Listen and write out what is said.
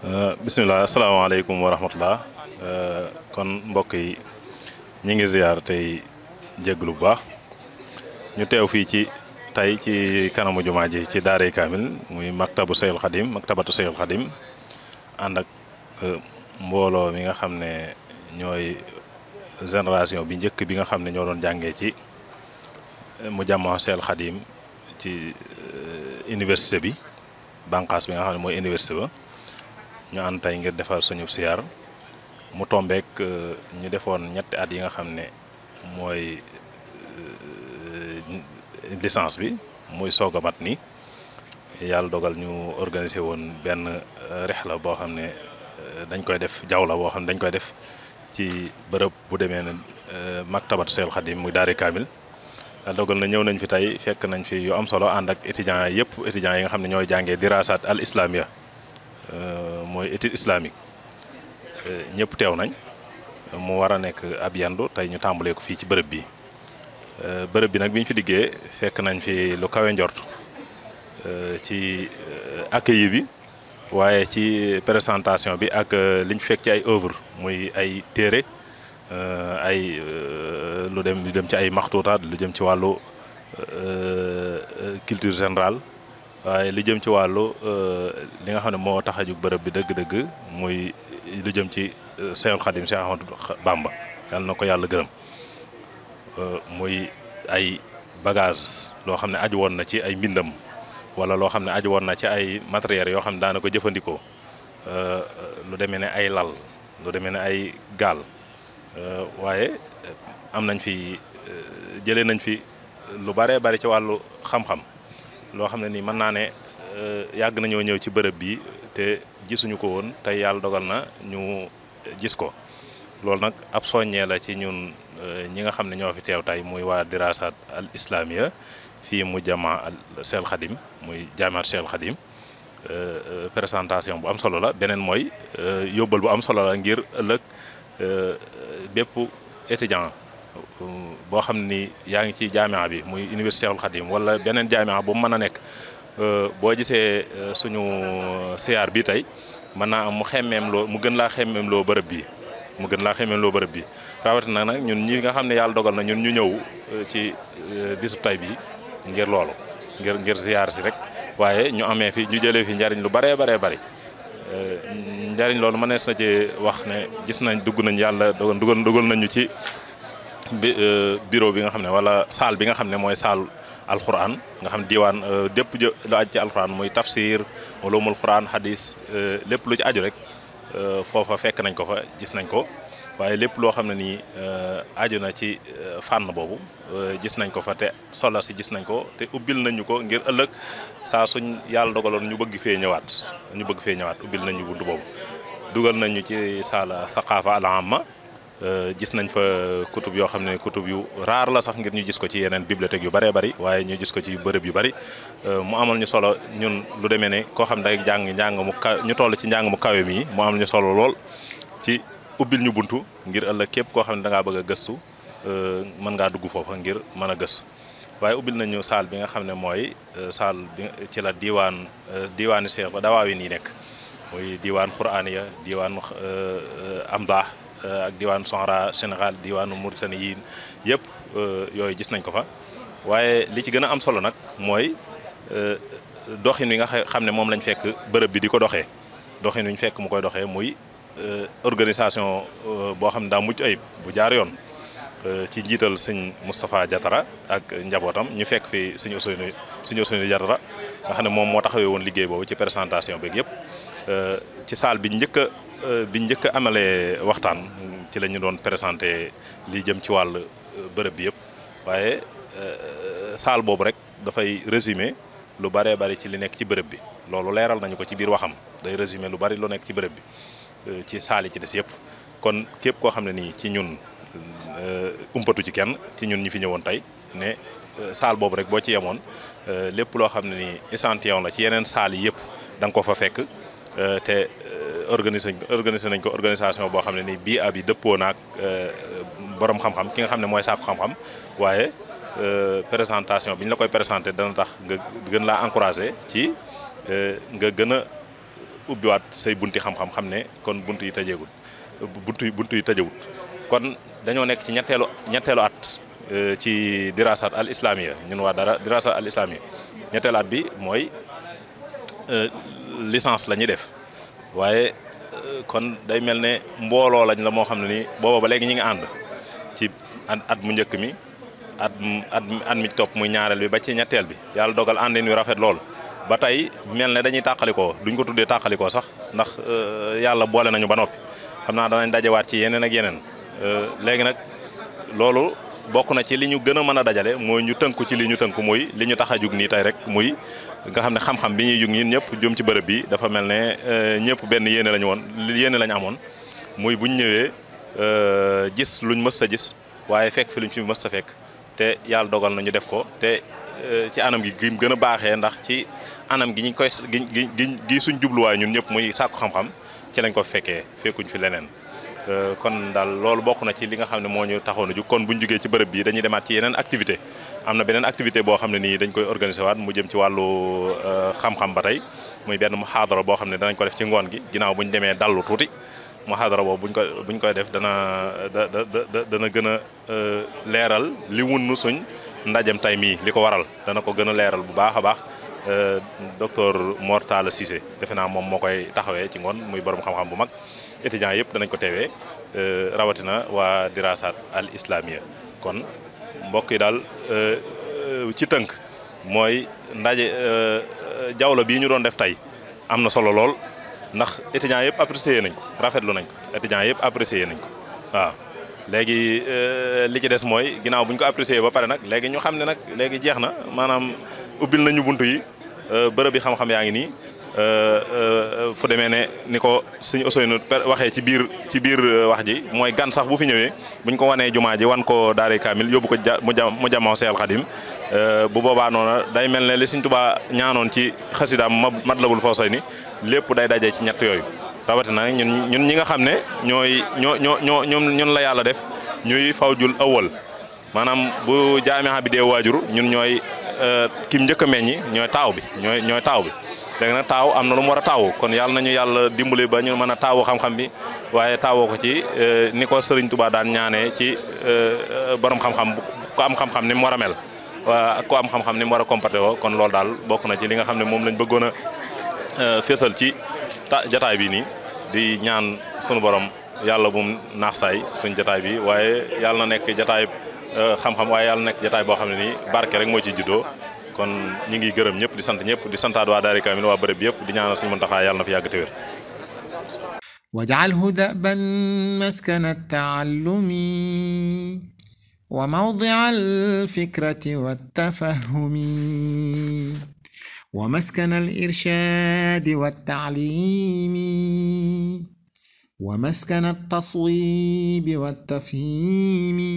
bisimilah asalaamaaleykum wa rahmatullah kon mbokk yi ñi ngi ziar tey jégglu bu baax ñu teew fii ci tey ci kanamu jumaa ji ci daaray kaamil muy maktabatu Seyxul Xadim ànd ak mbooloo mi nga xam ne ñooy génération bi njëkk bi nga xam ne ñoo doon jàngee ci mu jàmma Seyxul Xadim ci université bi bànqaas bi nga xam ne mooy université ba ñu ànd tey ngir defar suñu siyaar mu tombeek ñu defoon ñetti at yi nga xam ne mooy licence bi muy soog a mat ni yàlla dogal ñu organiser woon benn rihla boo xam ne dañ koy def jawla boo xam ne dañ koy def ci bërëb bu demee ne maktabatu Seyxul Xadim muy daari kaamil yàlla dogal na ñëw nañ fi tey fekk nañ fi yu am solo ànd ak étudiants yi nga xam ne ñooy jàngee dirasat al islamia mooy étude islamique ñëpp teew nañ mu war a nekk ab yandu tey ñu tàmbalee ko fii ci bërëb bi nag bi ñu fi diggee fekk nañ fi lu kawe njort ci accueil bi waaye ci présentation bi ak liñ fekk ci ay œuvre muy ay téere ay lu dem ci ay maxtuutaat lu jëm ci wàllu culture générale waaye li jëm ci wàllu li nga xam ne moo tax a jug bërëb bi dëgg-dëgg muy lu jëm ci Seyxul Xadim Cheikh Ahmadou Bamba yàlla na ko yàlla gërëm muy ay bagage loo xam ne aju woon na ci ay mbindam wala loo xam ne aju woon na ci ay matériels yoo xam ne daana ko jëfandikoo lu demee ne ay lal lu demee ne ay gaal waaye am nañ fi jëlee nañ fi lu baree bari ci wàllu xam-xam loo xam ne nii mën naa ne yàgg nañoo ñëw ci bërëb bi te gisuñu ko woon tey yàlla dogal na ñu gis ko loolu nag ab soññee la ci ñun ñi nga xam ne ñoo fi teew tey muy waa dirasat al islamia fii mu jama Seyxul Xadim muy jamaat Seyxul Xadim présentation bu am solo la beneen mooy yóbbal bu am solo la ngir ëllëg bépp étudiant boo xam ni yaa ngi ci jaamia bi muy université Seyxul Xadim wala beneen jaamia bu mu mën a nekk boo gisee suñu siyaar bi tey mën naa am mu gën laa xemmeem loo bërëb bi rawatina nag ñun ñi nga xam ne yàlla dogal na ñun ñu ñëw ci bisub tay bi ngir loolu ngir siyaar si rek waaye ñu amee fi ñu jëlee fi njariñ lu baree bari njariñ loolu mënees na ci wax ne gis nañ dugg nañ yàlla dugal nañu ci bureau bi nga xam ne wala salle bi nga xam ne mooy salle alquran nga xam diwaan dépp lu aju ci alquran muy tafsir ulumul quran hadis lépp lu ci aju rek foofa fekk nañ ko fa gis nañ ko waaye lépp loo xam ne nii aju na ci fànn boobu gis nañ ko fa te solo si gis nañ ko te ubbil nañu ko ngir ëllëg saa suñ yàlla dogaloon ñu bëgg fee ñëwaat ubbil nañu buntu boobu dugal nañu ci saala thaqafa al amma gis nañ fa kutub yoo xam ne kutub yu raar la sax ngir ñu gis ko ci yeneen bibliothèque yu bëree bëri waaye ñu gis ko ci bërëb yu bëri mu amal ñu solo ñun lu demee ne koo xam day ñu toll ci njàng mu kawe mi mu amal ñu solo lool ci ubbil ñu buntu ngir ëllëg képp koo xam ne da ngaa bëgg a gëstu mën ngaa dugg foofa ngir mën a gëstu waaye ubbil nañu saal bi nga xam ne mooy saal bi ci la diwaani Cheikh dawaawi nii nekk muy diwaan quraaniya diwaan amdah ak diwaan Sohra Sénégal diwaanu Mauritanie yi yëpp yooyu gis nañ ko fa waaye li ci gën a am solo nag mooy doxin wi nga xam ne moom lañ fekk bërëb bi di ko doxee doxin wi ñu fekk mu koy doxee muy organisation boo xam ne daa mucc ayib bu jaar yoon ci njiital sëñ Moustapha Diatara ak njabootam ñu fekk fi sëñ Ousseynou Diatara nga xam ne moom moo taxawee woon liggéey boobu ci présentation beeg yëpp ci salle bi njëkk a amalee waxtaan ci la ñu doon présenté li jëm ci wàll bërëb bi yëpp waaye salle boobu rek dafay résumé lu baree bari ci li nekk ci bërëb bi loolu leeral nañu ko ci biir waxam day résumé lu bari lu nekk ci bërëb bi ci saal yi ci des yëpp kon képp koo xam ne nii ci ñun umpatu ci kenn ci ñun ñi fi ñëwoon tey ne saal boobu rek boo ci yemoon lépp loo xam ne nii échantillon la ci yeneen saal yi yëpp da nga ko fa fekk te organiser nañ ko organisation boo xam ne nii bii ab yi dëppoo naag borom xam-xam ki nga xam ne mooy sàkku xam-xam waaye présentation bi ñu la koy présenté dana tax nga gën laa encouragé ci nga gën a ubbiwaat say bunti xam-xam xam ne kon bunt yi tëjeegul bunt yi tëjewut kon dañoo nekk ci ñetteelu at ci dirasat al islamiya ñun waa dara dirasat al islamiya ñetteelu at bi mooy licence la ñuy def waaye kon day mel ne mbooloo lañ la moo xam ne ni booba ba léegi ñi ngi ànd ci at mu njëkk mi at mi topp muy ñaareel bi ba ci ñetteel bi yàlla dogal àndin wi rafet lool ba tey mel ne dañuy tàqalikoo duñ ko tuddee tàqalikoo sax ndax yàlla boole nañu ba noppi xam naa danañ dajewaat ci yeneen ak yeneen léegi nag loolu bokk na ci li ñu gën a mën a dajale mooy ñu tënku ci li ñu tënku muy li ñu tax a jug nii tey rek muy nga xam ne xam-xam bi ñuy jug ñun ñëpp jëm ci bërëb bi dafa mel ne ñëpp benn yéene lañu woon yéene lañu amoon muy buñ ñëwee gis luñ mës a gis waaye fekk fi luñ fi mës a fekk te yàlla dogal na ñu def ko te ci anam gi gën a baaxee ndax ci anam gi ñu koy gi suñ jubluwaay ñun ñëpp muy sàkku xam-xam ci lañ ko fekkee fekkuñ fi leneen kon daal loolu bokk na ci li nga xam ne moo ñu taxoon a jug kon buñ jugee ci bërëb bi dañuy demaat ci yeneen activité am na beneen activité boo xam ne nii dañ koy organiser waat mu jëm ci wàllu xam-xam ba tey muy benn muhaadara boo xam ne danañ ko def ci ngoon gi ginnaaw buñ demee dallu tuuti muhaadara boobu buñ koy def dana gën a leeral li wunnu suñ ndajem tay mii li ko waral dana ko gën a leeral bu baax a baax docteur Mor Talla Cissé defe naa moom moo koy taxawee ci ngoon muy borom xam-xam bu mag étudiants yëpp danañ ko teewee rawatina waa dirasat al islamiya kon mbokk yi daal ci tënk mooy ndaje jawla bii ñu doon def tey am na solo lool ndax étudiants yëpp apprécié nañ ko rafetlu nañ ko étudiants yëpp apprécié nañ ko waaw léegi li ci des mooy ginnaaw bu ñu ko apprécié ba pare nag léegi ñu xam ne nag léegi jeex na maanaam ubbil nañu buntu yi bërëb yi xam-xam yaa ngi nii fu demee ne ni ko suñu Ousseynou waxee ci biir wax ji mooy gan sax bu fi ñëwee buñ ko wanee jumaa ji wan ko daare kaamil yóbbu ko mu jamoo Seexal Xadim bu boobaa noona day mel ne li Sëriñ Tuubaa ñaanoon ci xasidaam Matlabul Fawzayni lépp day daje ci ñett yooyu rawatina ñun ñi nga xam ne ñun la yàlla def ñuy fawjul awwal maanaam bu jaamiha bi dee waajur ñun ñooy kim njëkk a meññi ñooy taaw bi ñooy taaw bi léegi nag taaw am na lu mu war a taawu kon yàlla nañu yàlla dimbali ba ñu mën a taawu xam-xam bi waaye taawoo ko ci ni ko Sëriñ Tuubaa daan ñaanee ci borom xam-xam ku am xam-xam ni mu war a mel waa ku am xam-xam ni mu war a comporté woo kon loolu daal bokk na ci li nga xam ne moom lañ bëggoon a fésal ci jataay bi nii di ñaan sunu borom yàlla bu mu naax saay suñ jataay bi waaye yàlla na nekk jataay xam-xam waaye yàlla nekk jataay boo xam ne nii barke rek moo ci juddoo kon ñi ngi gërëm ñëpp di sant ñëpp di santaat waa Daara Kamil waa bërëb bi yëpp di ñaanal suñu Muntaxa yàlla na fi yàgg te wér waj'alhu da'ban maskana at-ta'allumi wa mawdi'a al-fikrati wat-tafahumi wa maskana al-irshadi wat-ta'limi wa maskana at-taswibi wat-tafhimi